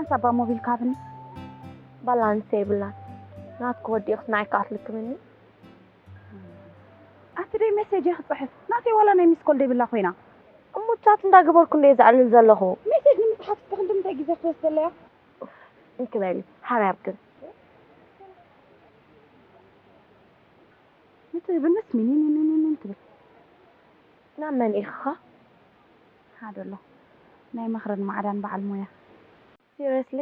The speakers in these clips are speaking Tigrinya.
ሳባ ሞቢል ካብኒ። ባላንስ የብላን። ናትኪ ወዲእኽስ ንዓይ ከኣትልክምኒ? ኣቲ ደይ ሜሴጅ እየ ክጽሕፍ። ናተይ ዋላ ናይ ሚስ ኮል ደይብላ ኮይና። እሞ ቻት እንዳገበርኩ እንደ ዘዕልል ዘለኹ። ሜሴጅ ንምጽሓፍ እስከ ክንዲ ምንታይ ግዜ ክትወስደለያ? እንክበሊ፣ ሃርያብ ግን። ምትብልስ ሚኒን ትብል። ናብ መን ኢኻ? ሓደ ኣሎ። ናይ ምኽርን ማዕዳን በዓል ሞያ። ሲሪየስሊ?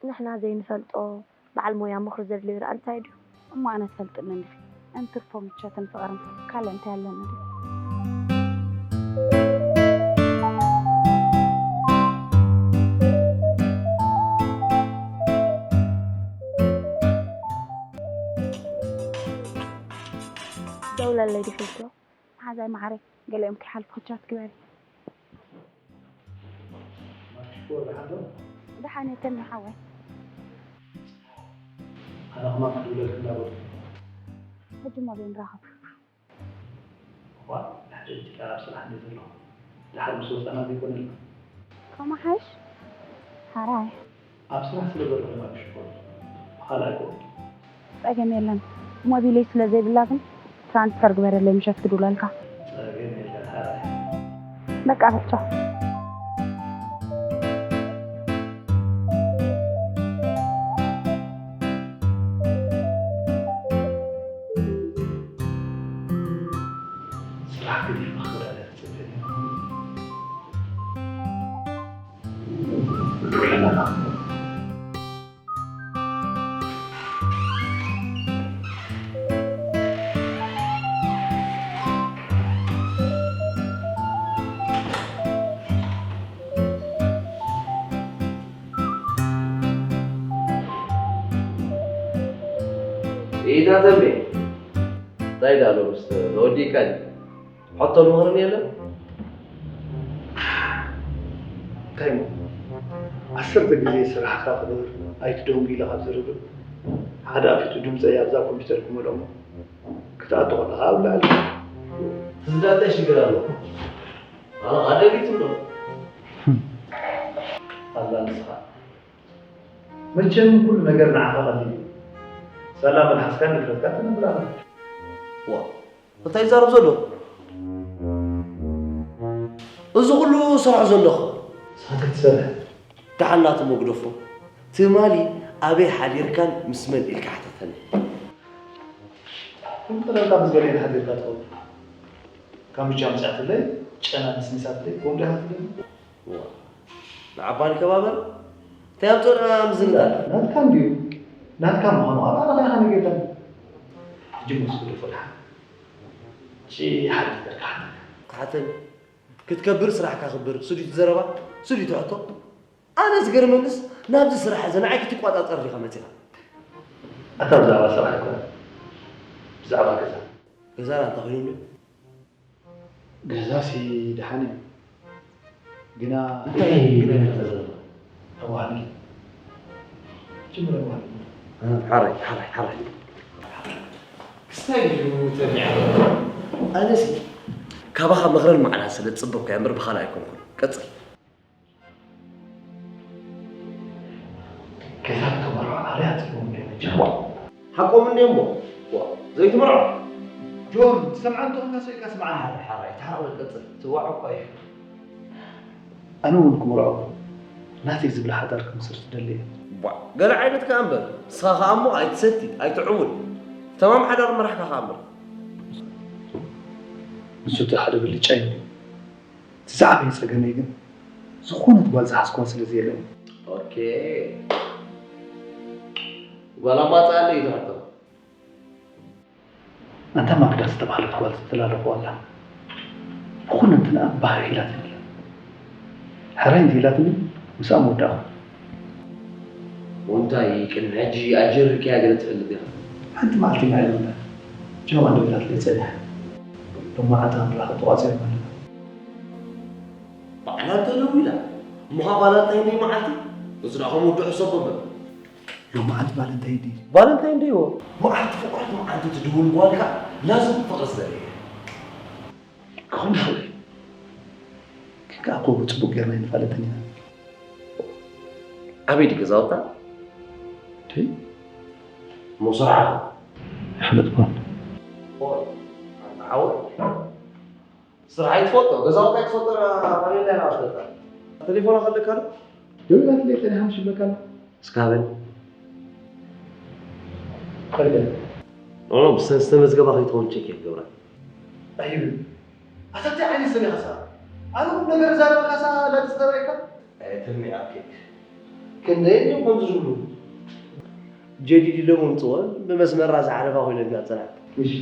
ንሕና ዘይንፈልጦ በዓል ሞያ ምኽሪ ዘድልዮ ደኣ እንታይ ድዩ? እሞ ኣነ ትፈልጥኒ እንዲኺ። እንትርፎ ምቾትን ፍቕርን ካልእ እንታይ ኣለኒ ድዩ? ደውለለይ ዲኺ? መሓዛይ መዓረይ፣ ገሊኦም ከይሓልፉ ክቻት ግበሪ። ማኪ ሽኮር ደሓን ዶ? ደሓን እየ ተሚ ሓወይ። ኣነ ከማን ክድውለልኪ እንዳበልኩ። ሕጂ እሞ ኣበይ ንራኸብ? እኳ ድሕሪ ሕጂ ጥራይ ኣብ ስራሕ እንድየ ዘለኹ። ደሓር ምስ ወፃእና ዘይኮነልና? ከምኡ ሓይሽ? ሓራይ። ኣብ ስራሕ ስለ ዘለኹ ማኪ ሽኮር ብኻልእ ኣይኮንኩን። ጸገም የለን። ሞቢለይ ስለ ዘይብላ ግን ትራንስፈር ግበረለይ ምሸት ክድውለልካ። ጸገም የለን ሓራይ። በቃ በል ቻው። ስራሕ ገዲፍና ክወዳደር ትጽበ ድዩ? ኢዳ ተሜ፣ እንታይ ዳሎ ምስ ተወዲእካ ድዩ? ሕቶን ምኽርን የለን? እንታይ እሞ? ዓሰርተ ግዜ ስራሕካ ክበር ኣይትደንጉ ኢለ ካብ ዝርብእ፣ ሓደ ኣፊቱ ድምፀይ ኣብዛ ኮምፒውተር ክመልኦ እሞ ክትኣቱ ከለኻ ኣብ ላዕሊ። ትዝዳታይ ሽግር ኣለዎ? ኣነ ኣደቢት እንዶ። ኣላ ንስኻ። መቸም ኩሉ ነገር ንዓኻ ቀሊል እዩ። ሳላ መልሓስካን ድፍረትካን ትነብር ኣላ። ዋ፣ እንታይ ይዛረብ ዘሎ? እዚ ኩሉ ስራሕ ዘለኹ። ንስኻ እንታይ ትሰርሕ? ደሓን ናቱ መግደፎ። ትማሊ ኣበይ ሓዲርካን ምስ መን ኢልካ ሕተተኒ። ከም ቀለልካ ምስ ገሊአን ሓዲርካ ትኸውን። ካምቻ ኣምጺኣትለይ፣ ጨና ነስኒሳትለይ፣ ከምኡ ዲኻ ትብለኒ? ዋ፣ ንዓባኒ ከባበር? እንታይ ኣምጽኦ ደኣ ምዝንጋዕ? ናትካ እንድዩ። ናትካ ምዃኑ ኣብ ኣረኻ ኢኻ ነጊርካኒ። ሕጂ እሞ እስኪ ግደፎ ደሓን። ሕጂ ሓደ ነገር ክሓተካ። ክሓተኒ። ክትከብር ስራሕካ ክብር። ስዱይ እቲ ዘረባ፣ ስዱይ እቲ ሕቶ። ኣነ ዝገርመንስ ናብዚ ስራሕ እዚ ንዓይ ክትቆጻጸር ዲኻ መጺኻ? ኣታ ብዛዕባ ስራሕ ኣይኮነን። ብዛዕባ ገዛ። ገዛ ደኣ እንታይ ኮይኑ ኣሎ? ገዛሲ ደሓን እዩ። ግና እንታይ እዩ ግን ተዘረባ? ኣዋህሊ። ጅምር ኣዋህሊ። ሓራይ፣ ሓራይ፣ ሓራይ። ክስታይ እዩ ተቢዐ። ኣነሲ ካባኻ ምኽርን መዓናን ስለ ዝጽበኩ እየ እምበር ብኻልእ ኣይኮንኩን። ቀጽል። ገዛ ተመርዖ ኣበይ ኣጽልዎም እንድዮም መቸም። ሓቆም እንድዮም እሞ። ዋ፣ ዘይትመርዖ? ጆን፣ ትሰምዓኒ እንተኾንካ ስቕ ኢልካ ስምዓኒ። ሓራይ፣ ሓራይ፣ ተሓራወል ቀጽል። ትዋዕ እኳ እዩ። ኣነ እውን ክመርዖ ናተይ ዝብል ሓዳር ክምስርት እደሊ እየ። ቧዕ፣ ገለ ዓይነት ከኣ እምበር፣ ንስኻ ከኣ እሞ ኣይትሰቲ፣ ኣይትዕውል። ተማም ሓዳር ምራሕካ ከኣ እምበር። ንሱ እቲ ሓደ ብልጫ እዩ። እቲ ዝዓበየ ጸገመይ ግን፣ ዝኾነት ጓል ዝሓዝክዋ ስለ ዘየለኒ። ኦኬ። ጓል ኣማጽኣለይ እዩ ትሕቶ። ኣንታ ማክዳ ዝተባህለት ጓል ዝተላለኹ ኣላ። ብኹለንትንኣ ባህር ኢላትኒ ኣላ። ሕራይ እንተኢላትኒ፣ ምስኣ ምወዳእኹ። ወንታይ ቅድሚ ሕጂ ኣጀሪርካያ ገለ ትፈልጥ ኢኻ? ሓንቲ መዓልቲ ኢና ኢሎምና። ቻው ኣንደበላትለይ ጸኒሐ። ሎማዓንቲ ክንራኸብ ተቋጺርና ኣለና። ባዕላ እንተ ደዊላ፣ እሞ ኸኣ ቫላንታይን ደይ መዓልቲ? እዚ ደኣ ከም ወዲ ሕሰቦ እምበር። ሎማዓንቲ ቫለንታይን ደይ። ቫለንታይን ደይ እዎ። መዓልቲ ፍቕረት መዓልቲ ትድውል ጓል ከኣ ላዝም ፍቕሪ ስለ ደልየ። ክኾን ይኽእል እዩ። ግን ከኣ እኮ ጽቡቕ ጌርና ኣይንፋለጥን ኢና። ኣበይ ድዩ ገዛውታ? ደይ ሙስራሓ ኣይፈለጥኩን። ኦይ ኣንተ ዓወት ስራሕ ኣይትፈልጦ ገዛውታ ኣይትፈልጦ ኣበይ ናይ ኣስለታ ቴሌፎን ከለካ ደው ኢላትለይ ቀዳም ሽበካ እስካበል ፈርደ ኖ ብሰ ዝተመዝገባ ከይትኸውን ቼክ የገብራ ኣይብል ኣታቲ ዓይነት ሰብ ኢኻ ኣነ ቁም ነገር ዛረበካሳ ላትዝተረእካ ኣይትርኒ ኣኬ ክንደይ እዮም ከምዚ ዝብሉ ጀዲድ ኢሎም ምፅወ ብመስመራ ዝዓረፋ ኮይነ ድና ፅናት እሺ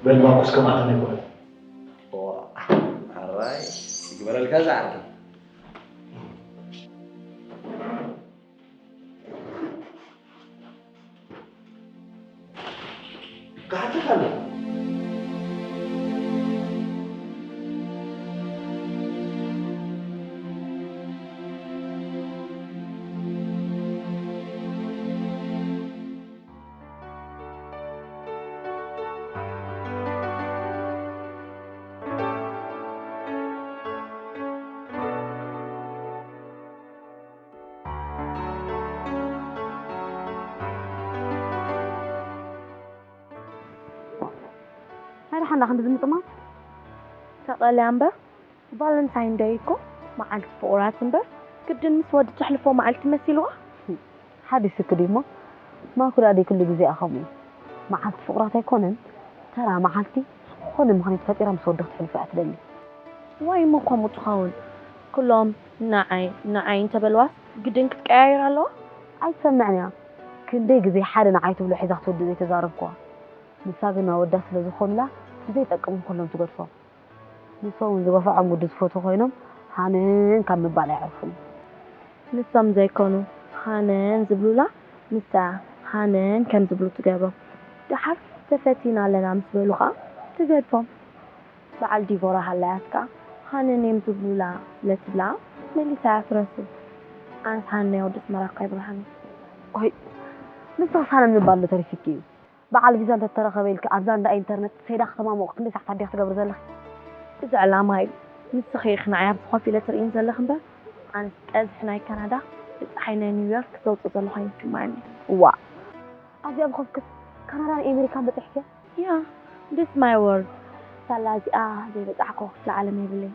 በል ማርቆስ ከምኣታ ኣይኮነት ኣራይ ይግበረልካ ዝዓርከይ ክሓተካ ኣለኹ ናይ ደሓንዳ ክንዲ ዝምጥማት ተቐልያ እምበር ቫለንታይን ደይ እኮ መዓልቲ ፍቑራት እምበር ግድን ምስ ወዲ ተሕልፎ መዓልቲ መሲልዋ ሓዲስኪ ድዩሞ ማኩዳ ደይ ኩሉ ግዜ ከምኡ እዩ መዓልቲ ፍቑራት ኣይኮነን ተራ መዓልቲ ዝኾነ ምኽንያት ፈጢራ ምስ ወዲ ክትሕልፎ እያ ትደሊ ወይ እሞ ከምኡ ትኸውን ኩሎም ንዓይ ንዓይ እንተበልዋስ ግድን ክትቀያየር ኣለዋ ኣይትሰምዕን እያ ክንደይ ግዜ ሓደ ንዓይ ትብሎ ሒዛ ክትወዲ ዘይተዛረብክዋ ንሳ ግን ኣወዳት ስለ ዝኾኑላ ብዘይጠቅም ኩሎም ትገድፎም ንሶም እውን ዝገፍዖም ወዲ ዝፈትዉ ኮይኖም ሃነን ካብ ምባል ኣይዕርፉን እዮም። ንሶም ዘይኮኑ ሃነን ዝብሉላ ንሳ ሃነን ከም ዝብሉ ትገብሮም። ደሓር ተፈቲና ኣለና ምስ በሉ ኸኣ ትገድፎም። በዓል ዲቦራ ሃላያት ከኣ ሃነን እዮም ዝብሉላ ስለ ትብላ መሊሳ እያ ትረስን። ኣነስ ሃነን ናይ ወዲ ኣስመራ እኳ ኣይብርሃን እዩ። ኦይ ንስኽስ ሃነን ምባል ዶ ተሪፍኪ እዩ? በዓል ቪዛ እንተተረኸበ ኢልኪ ኣብዛ እንዳ ኢንተርነት ሰይዳ ከተማ ሞቕ ክንደይ ሰዓት ኣዲኺ ትገብሪ ዘለኺ? እዚ ዕላማ እዩ። ንስኺ ኢኺ ንዓይ ኣብዚ ኮፍ ኢለ ትርእይኒ ዘለኺ እምበር ኣነስ ቀዝሒ ናይ ካናዳ ብጸሓይ ናይ ኒውዮርክ ዘውጽእ ዘለኹ ኣይስምዓኒ። ዋእ! ኣብዚኣ ብኸፍክስ ካናዳን ኤመሪካን በጺሕኪ? Yeah, this my world። ሳላ እዚኣ ዘይበጻሕኩ ክፍለ ዓለም የብለይን።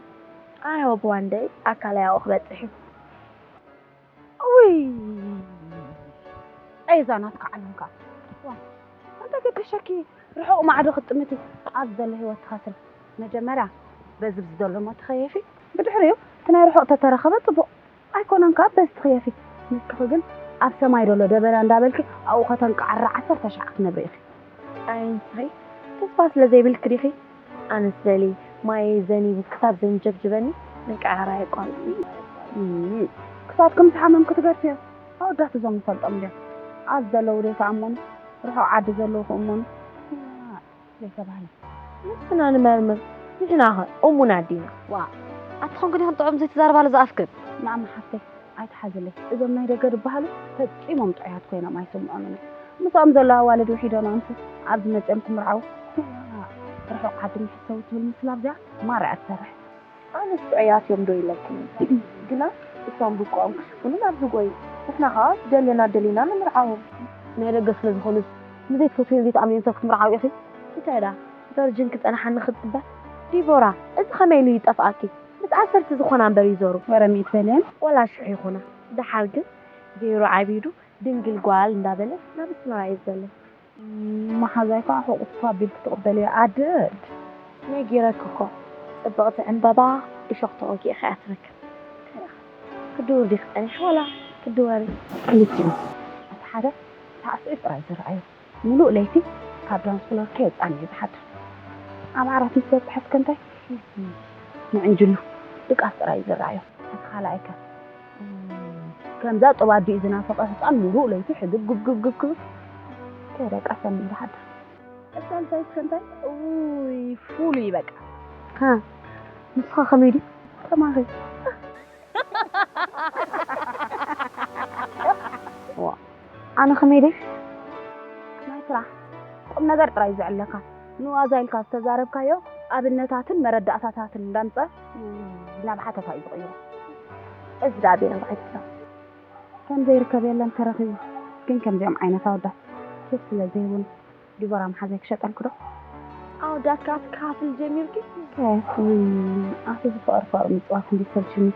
I hope one day ኣካለያኡ ክበጽሕ እዩ። ውይ ጸይዛ ናትካ ዓለም ከኣ ዋ እንታይ ገደሸኪ ርሑቕ ማዕዶ ክትጥምቲ ኣብ ዘሎ ህይወት ትኸስሪ መጀመርያ በዚ ብዚ ዘሎ እሞ ትኸየፊ ብድሕሪኡ እቲ ናይ ርሑቕ ተተረኸበ ጽቡቕ ኣይኮነን ከኣ በዚ ትኸየፊ ንስኺ ግን ኣብ ሰማይ ዘሎ ደበና እንዳበልኪ ኣብኡ ከተንቃዕሪ ዓሰርተ ሻዕ ክትነብሪ ኢኺ ኣይ ንስኺ ተስፋ ስለ ዘይብልኪ ዲኺ ኣነስ በሊ ማየይ ዘኒቡ ክሳብ ዘንጀብጅበኒ ምንቅዕራር ኣየቋርጽን እዩ። ክሳድኩም ዝሓመምኩ ትገድፍዮ ኣወዳት እዞም ንፈልጦም እንድዮም ኣብዚ ዘለዉ ዘይተኣመኑ ርሑቕ ዓዲ ዘለዉ ክእመኑ ዘይተባህለ። ነብስና ንመርምር ንሕናኸ እሙናት ዲና? ዋእ ኣቲ ኾንኪ ዲኽን ጥዑም ዘይትዛረባሉ ዝኣፍክን? ማሚ ሓፍተይ ኣይትሓዝለይ እዞም ናይ ደገ ዝበሃሉ ፈጺሞም ጥዑያት ኮይኖም ኣይስምዖምን እየ ምስኦም ዘለዋ ኣዋልድ ውሒዶም ኣምሲ ኣብዚ መጺኦም ክምርዓዉ ርሑቕ ዓዲ ምሕሰቡ ትብል ምስላ ኣብዚኣ ማራ እያ ትሰርሕ ኣነስ ጥዑያት እዮም ዶ ኢለክን ግና እሶም ብቆኦም ክሽፍኑ ናብ ዝጎዩ ንሕና ኸዓ ደለና ደሊና ንምርዓዎም ናይ ደገ ስለ ዝኾኑስ ንዘይትፈትውዮን ዘይትኣምንዮን ሰብ ክትምርዓዊ ኢኺ እንታይ ደኣ ቨርጅን ክጸንሓኒ ክጽበ ዲቦራ እዚ ኸመይ ኢሉ ይጠፍኣኪ ምስ ዓሰርተ ዝኾና እምበር ይዞሩ ወረ ሚእቲ በልየን ወላ ሽሕ ይኹና ደሓር ግን ዜሮ ዓቢዱ ድንግል ጓል እንዳበለ ናብ ኣስመራ እዩ ዘሎ መሓዛይ ከዓ ሕቑፍ ኣቢልኪ ትቕበልዮ ኣደድ ነጊረኪ እኮ ፅብቕቲ ዕምበባ እሾኽ ተወጊእኻ እያ ትረክብ እንታይ ደኣ ክድውር ዲኺ ፀኒሕኺ ዋላ ክትድወሪ ክልቲኡ እቲ ሓደ ሳዕስዒት ጥራይ ዝረኣዮ ምሉእ ለይቲ ካብ ዳንስ ፍሎር ከየውፅኣኒ እዩ ዝሓድር ኣብ ዓራት ምስ በፅሐ እስከ እንታይ ምዕንጅሉ ድቃስ ጥራይ እዩ ዝረኣዮ እቲ ካልኣይ ከ ከምዛ ጡብ ኣዲኡ ዝናፈቐ ህፃን ሙሉእ ለይቲ ሕግብ ግብ ግብ ግብ ክብል ከይደቀሰኒ ዝሓድር። እታ ሳልሳይት ከ እንታይ? እውይ ፉሉይ በቃ። ሃ ንስኻ ከመይ ድዩ? ከማኺ። ዋ ኣነ ከመይ ድየ? ናይ ስራሕ ቁም ነገር ጥራይ እዩ ዝዕለካ። ንዋዛ ኢልካ ዝተዛረብካዮ ኣብነታትን መረዳእታታትን እንዳምፀ ናብ ሓተታ እዩ ዝቕይሮ። እዚ ደኣ ኣበይ ነብዓይ ትብላ? ከም ዘይርከብ የለን ተረኺቡ። ግን ከምዚኦም ዓይነት ኣወዳት ኬፍ ስለ ዘይብሉ ዲቦራ መሓዛይ ክሸጠልኪ ዶ? ኣወዳት ከኣ ትከፋፍል ጀሚርኪ? ኬፍ፣ ውይ፣ ኣቲ ዝፍቕር ፍቕሪ ምጽዋት እንዲ ሰልችኒ።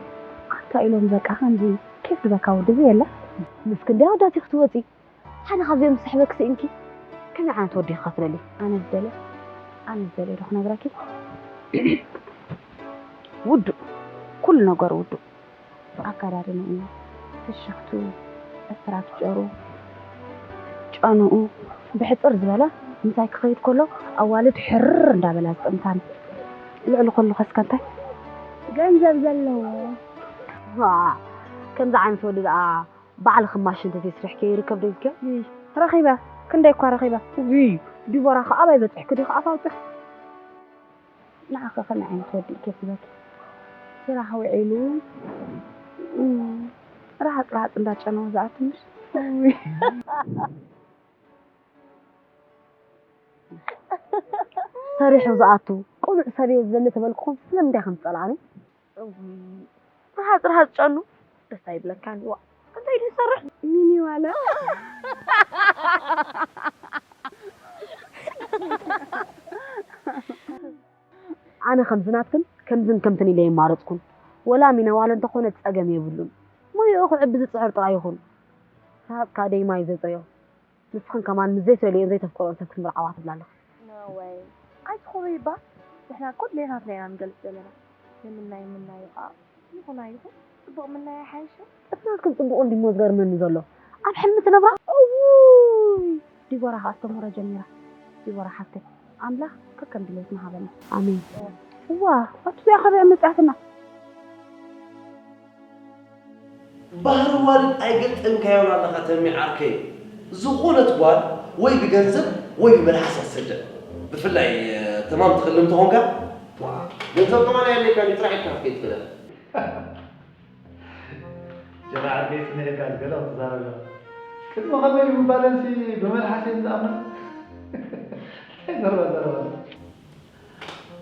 ኣታ ኢሎም በቃ ከምዚ ኬፍ ዝበካ ወዲ ዘየለ። ምስ ክንደይ ኣወዳት ኢኺ ትወጺ? ሓደ ካብዚኦም ዝስሕበኪ ስኢንኪ ከመይ ዓይነት ወዲ ክኸፍለልይ? ኣነ ዝደልዮ፣ ኣነ ዝደልዮ ዶ ክነግረኪ? ውዱእ፣ ኩሉ ነገሩ ውዱእ። ኣከዳድንኡ፣ ፍሽኽትኡ፣ ስትራክቸሩ፣ ጨንኡ፣ ብሕጽር ዝበለ ምሳይ ክኸይድ ከሎ ኣዋልድ ሕርር እንዳበላ ዝጥምታኒ። ልዕሊ ኩሉ ከስከ እንታይ? ገንዘብ ዘለዎ። ዋ፣ ከምዚ ዓይነት ወዲ ደኣ ባዕልኺ ማሽን ተዘይስሪሕኪ ይርከብ ዶ ኢልኪ? ውይ፣ ረኺበ፣ ክንደይ እኳ ረኺበ። ውይ፣ ዲቦራ ከ ኣበይ በጺሕኪ ዲኺ ኣፍ ኣውጺኺ? ንዓኸ ከመይ ዓይነት ወዲ እዩ ኬፍ ዝበኪ? ስራሕ ውዒሉ፣ እም፣ ርሃጽ ርሃጽ እንዳጨነወ ዝኣቱ ምሽ? ውይ። ሰሪሑ ዝኣቱ ቅኑዕ ሰብ እየ ዝደሊ ተበልኩኹም ስለምንታይ ከም ዝጸልኣኒ? እውይ፣ ርሃጽ ርሃጽ ጨኑ ደስ ኣይብለካን። ዋ፣ እንታይ ድዩ ዝሰርሕ? ሚኒ ዋለ። ኣነ ከምዚ ናትክን ከምዝን ከምትን ኢለ የማረጽኩን። ወላ ሚነ ዋለ እንተኾነ ጸገም የብሉን። ሞያኡ ክዕቢ ዝጽዕር ጥራይ ይኹን። ርሃጽ ከኣ ደይ ማይ ዘጽርዮ። ንስኽን ከማን ምስ ዘይትደልዮን ዘይተፍቅሮን ሰብ ክትምርዓዋ ትብላ ኣለኺ። No way። ኣይትኾኑ ይባ። ንሕና እኮ ድሌታትና ኢና ንገልጽ ዘለና። ንምናይ ምናዩ ኸኣ ይኹን ኣይኹን ጽቡቕ ምናይ ኣይሓይሽን? እቲ ናትክን ጽቡቕ እንዲሞ ዝገርመኒ ዘሎ ኣብ ሕልሚ ትነብራ። እውይ! ዲቦራ ኸኣ ኣስተምህሮ ጀሚራ። ዲቦራ ሓፍተይ፣ ኣምላኽ ከከም ድሌትና ሃበና። ኣሜን። እዋ፣ ኣቱዚኣ ኸበይ መጻትና? ባህሪ ዋልድ ኣይገልጠንካዮን ኣለኻ ተሚ ዓርከይ። ዝኾነት ጓል ወይ ብገንዘብ ወይ ብመልሓስ እያ ትሰድዕ። ብፍላይ ተማም ትኽልም ተኾንካ ገንዘብ ከማን ኣየድልየካን እዩ ጥራሕ ኢልካ ክትከይድ ትኽእል ኢኻ። ጀራ ዓርከይ ጽኒዕካ ገለ ክትዛረብ ኢኻ። ቅድሚ ከመይ እዩ ምባለንሲ ብመልሓስ እየን ዝኣምና። እንታይ ዘረባ ዘረባ።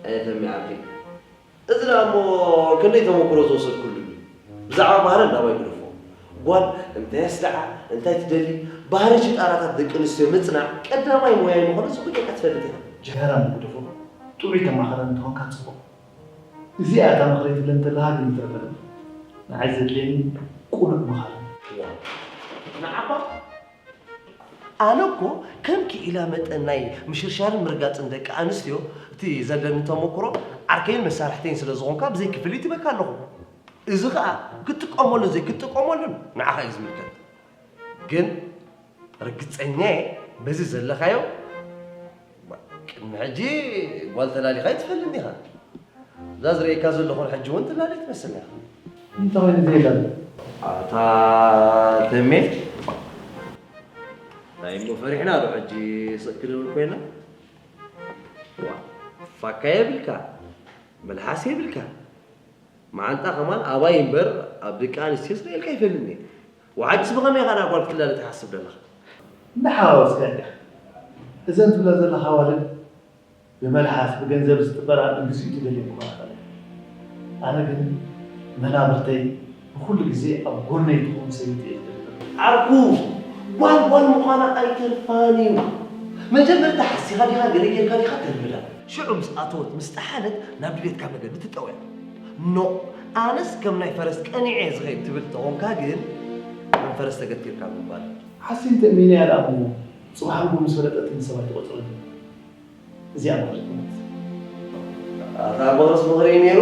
ኣየ ተሚ ዓርከይ። እዚ ደኣ እሞ ክንደይ ተመኩሮ ዝወሰድኩሉ እዩ። ብዛዕባ ባህሪ እንዳባይ ግደፎ። ጓል እንታይ ኣስድዓ፣ እንታይ ትደሊ፣ ባህርን ሽጣራታት ደቂ ኣንስትዮ ምጽናዕ ቀዳማይ ሞያይ ምዃኑ ጽቡቕ ጌርካ ትፈልጥ ኢኻ። ጀነራል ግደፎ፣ ጥዑይ ተማኸረኒ እንተኾንካ ጽቡቕ። እዚኣ እያ እታ ምኽረይ ትብለኒ እንተለኻ ግን ይትረፈኒ። ንዓይ ዘድልየኒ ቅኑዕ ምኻር እዩ። ዋው ንዓኻ ኣነ እኮ ከም ክኢላ መጠን ናይ ምሽርሻርን ምርጋፅን ደቂ ኣንስትዮ እቲ ዘለኒ ተመኩሮ ዓርከይን መሳርሕተይን ስለ ዝኾንካ ብዘይ ክፍሊት ይበካ ኣለኹ። እዚ ኸዓ ክትጥቀመሉን ዘይክትጥቀመሉን ንዓኻ እዩ ዝምልከት። ግን ርግፀኛ እየ በዚ ዘለኻዮ ቅድሚ ሕጂ ጓል ተላሊኻ ኣይትፈልጥን ኢኻ። እዛ ዝርእየካ ዘለኹን ሕጂ እውን ትላለ ትመስል ኢኻ። እንታይ ኮይኑ ዘይላለ? ኣታ ተሜ ናይ እሞ ፈሪሕና ዶ ሕጂ ስቕ ክንብል ኮይና? ዋ ፋካ የብልካ መልሓስ የብልካ። መዓንጣ ከማን ኣባይ እምበር ኣብ ደቂ ኣንስትዮ ስቕ ኢልካ ኣይፈልጥን እየ። ወሓጅስ ብኸመይ ኢኻ ናብ ጓል ክትላለ ትሓስብ ዘለኻ? እንዳሓዋወስካ እንዲኻ። እዘን ትብለን ዘለኻ ኣዋልድ ብመልሓስ ብገንዘብ ዝጥበራ ንግዚኡ ትደልየን ክኾና ይኽእላ እየን። ኣነ ግን መናብርተይ ንኹሉ ግዜ ኣብ ጎነይ ትኸውን ሰበይቲ እየ ዝደሊ ዘለኹ። ዓርኩ ጓል ጓል ምዃና ኣይተርፋን እዩ። መጀመርታ ሓሲኻ ዲኻ ገለ ጌርካ ዲኻ ተልምዳ። ሽዑ ምስ ኣተወት ምስ ጠሓነት ናብ ድሌትካ መገዲ ትጠውያ። ኖእ ኣነስ ከም ናይ ፈረስ ቀኒዐ እየ ዝኸይድ ትብል ተኾንካ ግን ከም ፈረስ ተገቲርካ ምባል። ሓሲን ተእሚነያ ደኣ እሞ ጽባሕ ንግሆ ምስ ፈለጠትኒ ሰብ ኣይትቖጽረኒ። እዚኣ ምኽሪ ትኾነት። ኣታ በቕርስ ምኽሪ እዩ ነይሩ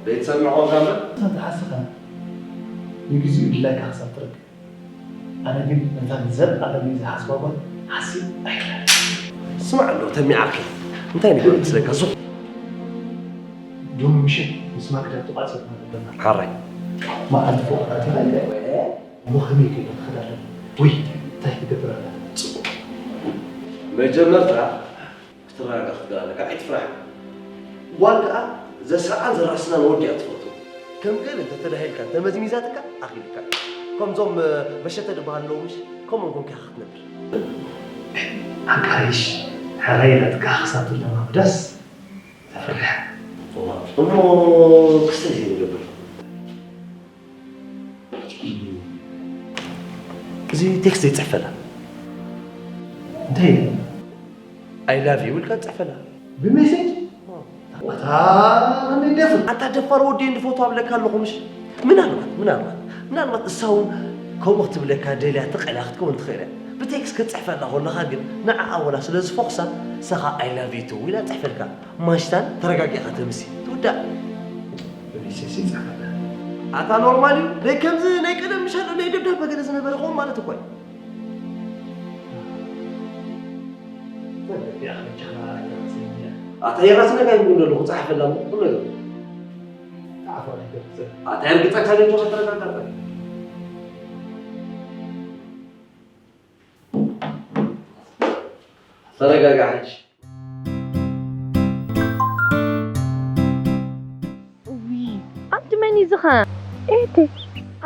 ዘይትሰምዕ ኾንካ እምበር። ንሳ ትሓስኻ ንግዚኡ ድላይካ ክሳብ ትረክብ። ኣነ ግን ነታ ንዘልኣለም እየ ዝሓስባ ጓል ሓሲብ ኣይክላን። ስማዕ ኣሎ ተሚ ዓርከይ እንታይ ነገር መስለካ ዙ ሎሚ ምሸት ምስ ማክዳ ተቋጺርና ዘለና። ሓራይ መዓልቲ ፎቕ ኣቲኻ ኢለ እሞ ከመይ ገይረ ክኸዳ ኣለኒ ወይ እንታይ ክገብር ኣለኒ? ጽቡቕ መጀመርታ ክትረጋጋእ ክትግባእ ኣለካ ኣይትፍራሕ ጓል ከኣ ዘስርዓን ዘራስናን ወዲ እያ ትፈቱ ከም ገለ እንተተዳሂልካ እንተመዝሚዛትካ ኣኺሉካ እዩ ከምዞም መሸተ ዝበሃል ኣለዉ ምሽ ከምኦም ኮንካ ኢኻ ክትነብር ኣቃይሽ ሕራይ ኢላትካ ክሳብ ትለማምዳስ ዘፍርሕ እሞ ክስታይ ዘይንገብር እዚ ቴክስት ዘይጽሕፈላ እንታይ ኢለ? I love you ኢልካ ጽሕፈላ። ብሜሴጅ? ኣታ መን ደፍር? ኣንታ ደፋር ወዲ እንድፈቱ ኣብለካ ኣለኹ ምሽ? ምናልባት ምናልባት ምናልባት እሳ እውን ከምኡ ክትብለካ ደልያ ተቐልያ ክትከውን ትኽእል እያ። ብቴክስት ክትጽሕፈላ ከለኻ ግን ንዓኣ ወላ ስለ ዝፈኹሳ እሳኻ I love you too ኢላ ጽሕፈልካ። ማሽታን ተረጋጊእኻ ተምሲ ትውዳእ። ብሜሴጅ ይጻሓፈላ። ኣታ ኖርማል እዩ። ደይ ከምዚ ናይ ቀደም ምሻሎ ናይ ደብዳበ ገለ ዝነበረ ክኸውን ማለት እኮ እዩ። ኣታ የራስነካ ይብሉ ዘለኹ ጸሓፈላ እሞ ኩሉ ነገር። ኣታ የርግጸካ ዶ ተረጋጋ። ተረጋጋ ሕጂ። እዊ ኣንቲ መን እዩ ዝኸ? ኤቲ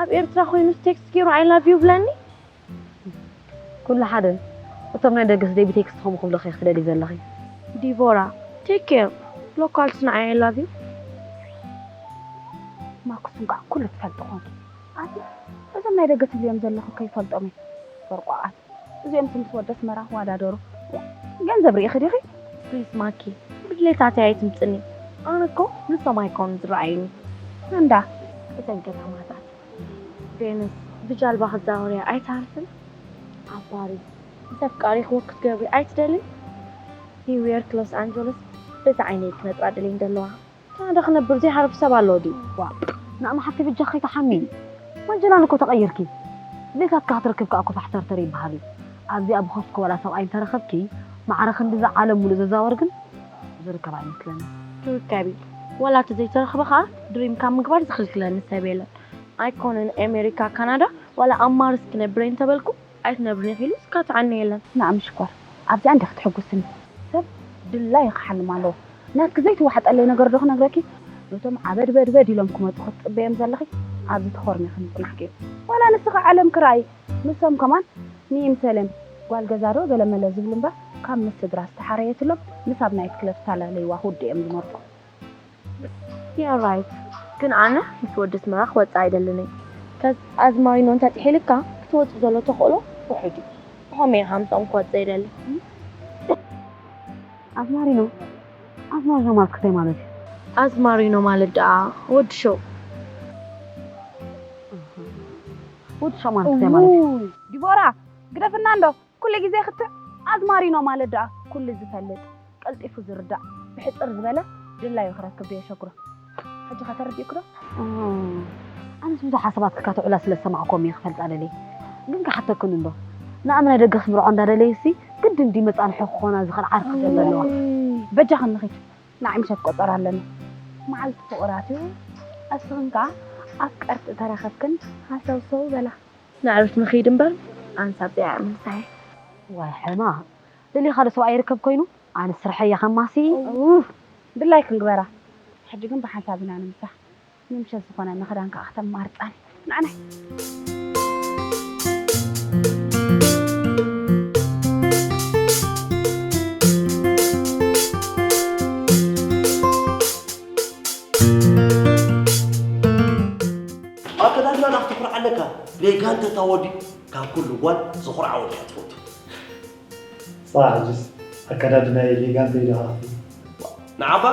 ኣብ ኤርትራ ኮይኑስ ቴክስት ገይሩ I love you ይብለኒ? ኩሉ ሓደ። እቶም ናይ ደገስ ደይ ብቴክስት ከምኡ ክብለኺ ክትደሊ ዘለኺ። ዲቮራ take care። ሎካልስ ንዓይ I love you። ማኩስ እንኳዕ ኩሉ ትፈልጥ ኾንኪ። ኣቲ እዞም ናይ ደገ ትብልዮም ዘለኹ ከይፈልጦም እየ። በርቋቓት። እዚኦም ምስ ወዲ ኣስመራ ዋዳደሩ። ገንዘብ ርኢኺ ዲኺ? ፕሊስ ማኪ፣ ብድሌታተይ ኣይትምጽኒ። ኣነ እኮ ንሶም ኣይኮኑን ዝረኣዩኒ። እንዳ እተን ከተማታት ቬኑስ ብጃልባ ክትዛወርያ ኣይትሃርፍን? ኣብ ፓሪስ ምስ ኣፍቃሪኺ ወክ ክትገብሪ ኣይትደልን? ኒውዮርክ፣ ሎስ ኣንጀለስ በዚ ዓይነይ ክነጥራ ደልየን ዘለዋ። ካናዳ ክነብር ዘይሃርፍ ሰብ ኣሎ ድዩ? ዋእ ንኣም ሓፍቲ ብጃኺ ከይትሓሚ። ማጀላን እኮ ተቐይርኪ። ድሌታትኪ ክትረክቢ ከኣ እኮ ፋሕተርተር ይበሃል እዩ። ኣብዚኣ ብኸፍኪ ዋላ ሰብኣይ እንተረኸብኪ ማዕረ ክንድዚ ዓለም ሙሉእ ዘዛወር ግን ዝርከብ ኣይመስለንን። ትርከቢ። ዋላ እቲ ዘይተረኽበ ከኣ ድሪምካ ምግባር ዝኽልክለኒ ሰብ የለን። ኣይኮነን ኣሜሪካ ካናዳ ዋላ ኣብ ማርስ ክነብር እየ እንተበልኩ ኣይትነብርን ኢኺ ኢሉ ዝካትዓኒ የለን። ንኣም ሽኮር ኣብዚኣ እንዲኺ ትሕጉስኒ። ሰብ ድላዩ ክሓልም ኣለዎ። ናትኪ ዘይትዋሓጠለይ ነገር ዶ ክነግረኪ? ነቶም ዓበድበድበድ ኢሎም ክመጹ ክትጽበዮም ዘለኺ ኣብዚ ተኾርሚኺ ምጽናሕኪ እዩ። ዋላ ንስኺ ዓለምኪ ረኣዪ። ንሶም ከማን ንይምሰልም ጓል ገዛ ዶ ገለመለ ዝብሉ እምበር ካብ ምስ ስድራ ዝተሓረየትሎም ምስ ኣብ ናይት ክለብ ዝተላለይዋ ክውድኡ እዮም ዝመርጹ። You're right ግን ኣነ ምስ ወዲ ኣስመራ ክወጽእ ኣይደልን እየ። Cause ኣዝማሪኖ እንተጥሒልካ ክትወጽእ ዘሎ ተኽእሎ ውሑድ እዩ። ብኸመይ ኢኻ ምስኦም ክወጽእ ይደሊ? ኣዝማሪኖ ኣዝማሪኖ ማለት እንታይ ማለት እዩ? ኣዝማሪኖ ማለት ደኣ ወዲ ሸው። ወዲ ሸው ማለት እንታይ ማለት እዩ? ዲቦራ ግደፍና እንዶ ኩሉ ግዜ ክትዕ ኣዝማሪኖ ማለት ደኣ ኩሉ ዝፈልጥ ቀልጢፉ ዝርዳእ ብሕጽር ዝበለ ድላዩ ክረክብ ዶ የሸግሮ? ሕጂ ከ ተረዲእኪ ዶ? ኣነስ ብዙሓት ሰባት ክካትዑላ ስለ ዝሰማዕክዎም እየ ክፈልጣ ደልየ። ግን ክሓተክን እንዶ ንኣም ናይ ደገ ክምርዖ እንዳደለየሲ ግድን ድዩ መጻንሒ ክኾና ዝኽእል ዓርኪ ሰብ ዘለዋ? በጃኽን ንኺድ ንዓይ ምሸት ቆጸራ ኣለኒ። መዓልቲ ፍቑራት እዩ። እስኽን ከኣ ኣፍቀርቲ ተረኸብክን ሃሰውሰው በላ። ነዕርፍ ንኺድ እምበር ኣንሳብ ጸያዕ ምንሳይ። ዋይ ሕማቕ ደሊኻ ዶ ሰብኣይ ይርከብ ኮይኑ? ኣነ ስርሐይ እየ ከማሲ። ድላይክን ግበራ። ሕጂ ግን ብሓንሳብ ኢና ንምሳሕ። ንምሸት ዝኾነ ንኽዳን ከዓ ክተማርፃን ንዓናይ። ኣከዳድናና ክትኹርዓ ኣለካ። ሌጋንተ እታ ወዲ ካብ ኩሉ ጓል ዝኹርዓ ወዲ እያ ትፈቱ። ፃሕ ሕጅስ ኣከዳድናይ ሌጋንተ ኢልኻ ንዓኻ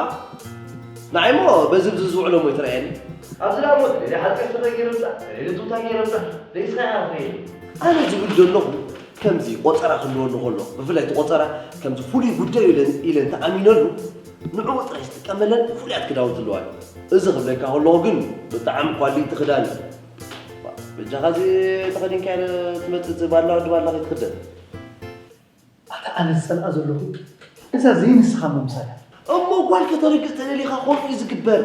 ንዓይሞ በዚ ብዚ ዝውዕሎ ሞ ይትረኣየኒ። ኣብዚ ደኣ ሞ ተለለ ሓፂር ስረ ገይረ ምፃእ ተለለ ቱታ ገይረ ምፃእ ደይስኻ ኢኻ ትርእየኒ። ኣነ ዝብል ዘለኹ ከምዚ ቆፀራ ክህልወኒ ከሎ ብፍላይ እቲ ቆፀራ ከምዚ ፍሉይ ጉዳይ ኢለ ኢለ እንተኣሚነሉ ንዕኡ ጥራይ ዝጥቀመለን ፍሉያት ክዳውንቲ ኣለዋ እዩ። እዚ ክብለካ ከለኹ ግን ብጣዕሚ ኳሊቲ ክዳን እዩ። በጃኻ እዚ ተኸዲንካዮ ትመፅእ እቲ ባላ ወዲ ባላ ከይትኽደን። ኣታ ኣነ ዝፀልኣ ዘለኹ እዛ ዘይንስኻ ምምሳል እያ። እሞ ጓል ከተረግፅ ተደሊኻ ከምኡ እዩ ዝግበር።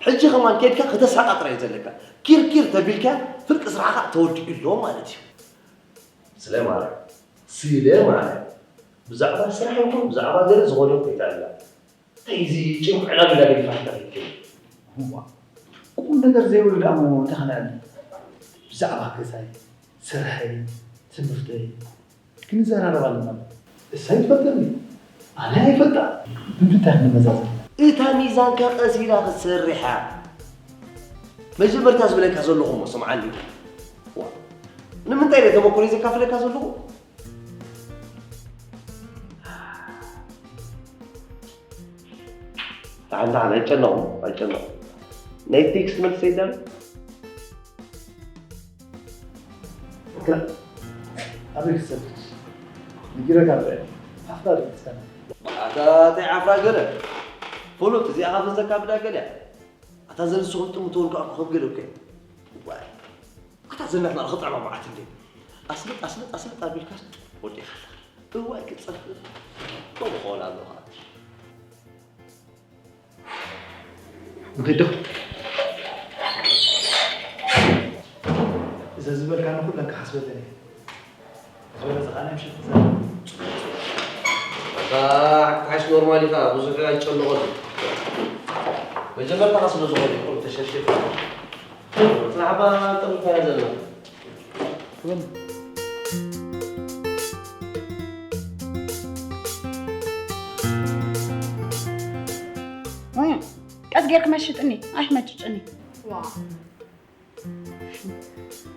ሕጂ ከማን ከይድካ ከተሳጣጥራ እዩ ዘለካ። ኪርኪር ተቢልካ ፍርቂ ስራሕኻ ተወዲኡ ኣሎ ማለት እዩ። ስለ ማርያም ስለ ማርያም ብዛዕባ ስራሕ ይኹን ብዛዕባ ገለ ዝኾነ ኮይታ ኣላ። እንታይ እዚ ጭንቁ ዕላል ኢላ ገዲፋ ትከይድ? እዋ፣ ቁም ነገር ዘይብሉ ደኣ እሞ እንታይ ከነዕልል? ብዛዕባ ገዛይ፣ ስርሐይ፣ ትምህርተይ ክንዘራረብ ኣለና። እሳ ኣይትፈልጠኒ፣ ኣነ ኣይፈልጣ። ብምንታይ ክንመዛዘን? እታ ሚዛንካ ቀስ ኢላ ክትሰርሕ እያ። መጀመርታ ዝብለካ ዘለኹ እሞ ስምዓኒ። ዋ፣ ንምንታይ እየ ተመኩሮ ዘካፍለካ ዘለኹ? ተዓንታ ኣይጨነቑ፣ ኣይጨነቑ። ናይ ቴክስት መልስ ኣይዳል? ግራ ኣበይ ክሰድድ ንጊረካ እምበር፣ ሓፍታ ዶ ትጸና? ኣታ እንታይ ዓፍራ ገለ? ፍሉጥ እዚኣ ካብ ዘካብዳ ገለ እያ። ኣታ ዘንስኹም ጥምትወልካ እኮ ከም ገለ እኮ እያ። ዋይ። ኣታ ዘናትና ክጥዕማ መዓት እንዴ? ኣስልጥ ኣስልጥ ኣስልጥ ኣቢልካስ ወዲኻ ኣለኻ። እዋይ ክጸፍእ። ከምኡ ክኾን ኣለኻ። እንተዶ እዘ ዝበልካ ንኩለን ክሓስበለን እየ። ዝበለጸ ቃል ምሸት ትዛረብ። ኣታ ሓቂ ሓሽ ኖርማል ኢኻ፣ ብዙሕ ኣይጨነቐሉ። መጀመርታ ስለ ዝኾነ ይኹን ተሸርሽርካ። ጽናሕባ ጥርካ ዘለና። ቀስ ጌርክ መሽጥኒ ኣይትመጭጭኒ።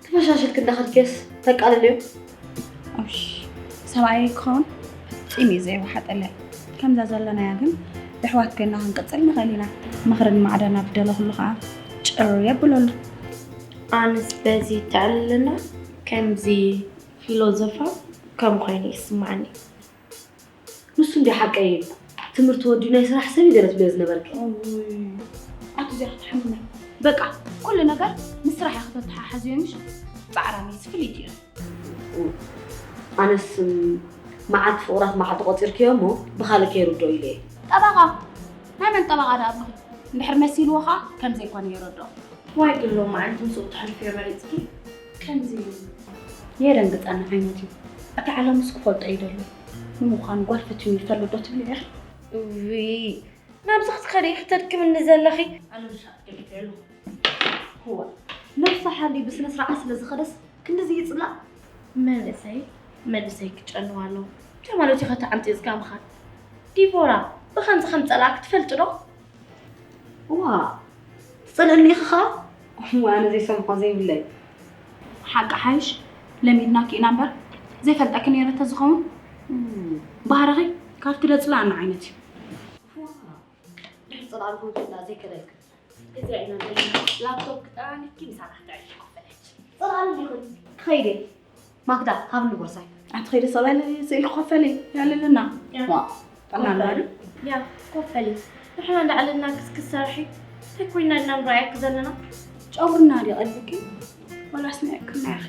ተመሻሽልክ እንዳኸድክስ ተቃልልዮ። ሰብኣይ ክኸውን ፈጺሙ እዩ ዘይወሓጠለይ። ከምዛ ዘለናያ ግን ብሕዋት ኮይና ክንቅጽል ንኽእል ኢና። ምኽርን ማዕዳን ኣብ ደለኹሉ ከዓ ጭር የብለሉ። ኣነስ በዚ ተዕልልና ከምዚ ፊሎዞፋ ከም ኮይኑ ይስማዓኒ። ንሱ እንዲ ሓቀይ ትምህርቲ ወዲ ናይ ስራሕ ሰብ ይደለት ብለ ዝነበርክ። ኣቲ እዚኣ ክትሓምመ በቃ ኩሉ ነገር ምስ ስራሕ እያ ከተተሓሓዝዮ ምሽ ፃዕራኒ ስፍሊት እዩ። ኣነስ መዓት ፍቑራት መዓት ቆፂርክዮ እሞ ብኻልእ ከይርዶ ኢለ እየ። ጠበቓ ናይ መን ጠበቓ ዳ ኣለኹ? እንድሕር መሲልዎ ኸዓ ከም ዘይኮነ የረድኦ። ዋይ ግን ሎማዓንቲ ምስኡ ክትሕልፍዮ መሪፅኪ? ከምዚ የደንግፀኒ ዓይነት እዩ። እቲ ዓለምስ ክፈልጦ ይደሊ። ንምዃኑ ጓል ፈትዩ ይፈልጥ ዶ ትብሊ ኢኺ? እውይ ናብዚ ክትኸዲ ኢኺ ተድክምኒ ዘለኺ? ኣነ ምሻ ገሊፈ ኣለኹ። እዋ ነብሳ ሓልዩ ብስነ ስርዓት ስለ ዝኸደስ ክንድዚ ይፅላእ? መንእሰይ መንእሰይ ክጨንዋ ኣለዎ። እንታይ ማለት እዩ ከተዓምፂፅካ ምኻድ? ዲቦራ ብኸምዚ ከም ፀላእኪ ትፈልጢ ዶ? እዋ ትፀልእኒ ኢኺ ኸዓ? እሞ ኣነ ዘይሰምዖ ዘይብለይ። ሓቂ ሓይሽ ለሚድናኪ ኢና እምበር ዘይፈልጠኪ ነይረ ተዝኸውን ባህርኺ ካብቲ ደፅላኣና ዓይነት እዩ። ድሕሪ ፅላል ሆቴል ዘይከደልክ እዚኣ ኢና ዘለና ላፕቶፕ ክጠራኒኪ ምሳና ክትዕልል ኮፈለች። ፅላል ይኹን ክኸይድ እየ። ማክዳ ሃብኒ ቦርሳይ። ኣቲ ኸይደ ሰብኣይ ስእሊ ክኸፈል እየ ያለልና ዋ ጠናና ዶ ያ ኮፈሊ ንሕና እንዳዕለልና ክስክስ ሰርሒ እንታይ ኮይና ኢና ንረኣየኪ ዘለና? ጨጉርና ድዩ ቀልብኪ ወላስ ንዕቅና ኢኺ?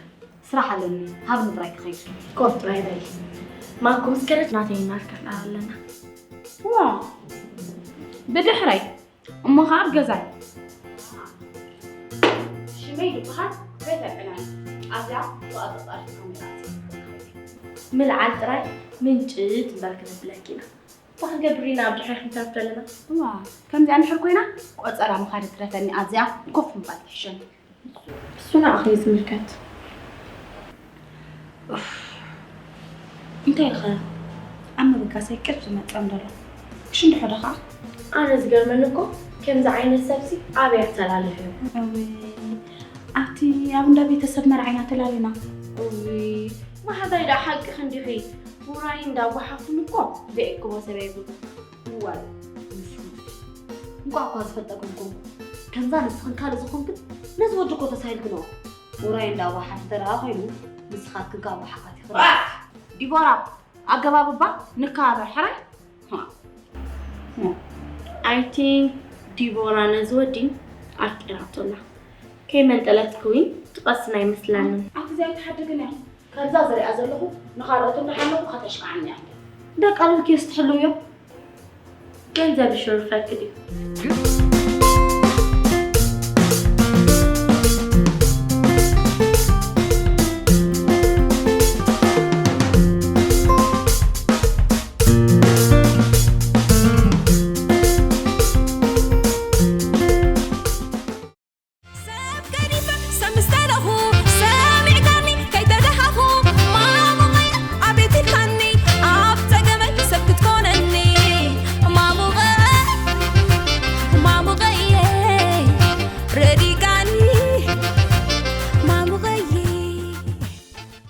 ስራሕ ኣለኒ ሃብኒ ጥራይ ክኸይድ። ኮፍ ጥራይ በሊ ማኮ ምስ ከደት ናተይ እናልከፍና ኣለና። ዋ ብድሕረይ እሞ ኸዓ ኣብ ገዛይ። ሽመይ ዝበሃል ቤተ ዕላል ኣብዚኣ ብኣፀፃሪ ካሜራ ኣፅሪፍኩም ትኸይዱ። ምልዓል ጥራይ ምንጭት እምበር ክነብለኪ ኢና። እንታይ ክንገብር ኢና ኣብ ድሕሪ ክንተርፍ ዘለና? እዋ ከምዚኣ እንድሕር ኮይና ቆፀራ ምኻድ ትረፈኒ ኣብዚኣ ኮፍ ምባል ትሕሸኒ። እሱ ንዓኺ እዩ ዝምልከት። ኡፍ፣ እንታይ ኢልኸ ኣብ ምብጋሰይ ቅር ዝመጸኒ ዘሎ? ክሽንድሖ ዶ ኸዓ? ኣነ ዝገርመኒ እኮ ከምዚ ዓይነት ሰብሲ ኣበይ ኣተላልሕዮ? እውይ፣ ኣብቲ ኣብ እንዳ ቤተሰብ መርዓና ተላሊና። እውይ፣ ማሕዛይ ደኣ ሓቅኺ እንዲኺ። ውራይ እንዳ ጓሓፍኩም እኮ ዘየእክቦ ሰብ የብሉን። እዋይ ንሱ እንቋዕ እኳ ዝፈልጠኩም ኮንኩ። ከምዛ ንስኽን ካልእ ዝኾንክን ነዚ ወዲ እኮ ተሳሂልክንኦ። ውራይ እንዳ ጓሓፍ እንተ ደኣ ኮይኑ ንስኻትክን ከኣ ጓሓፋት ኢኽን። ዲቦራ ኣገባብ እባ ንከባበር ሕራይ። I think ዲቦራ ነዚ ወዲ ኣፍቂራቶ ኣላ። ከይመንጠለትኪ ውን ትቐስን ኣይመስለንን። ኣቲ እዚኣ ኣይትሓድግን እያ። ከምዛ ዝሪኣ ዘለኹ ንኻልኦት እንዳሓለኹ ከተሽክዓኒ እያ። ደቃ ልልክዮስ ትሕልውዮ። ገንዘብ ሽሩፈኪ ድዩ?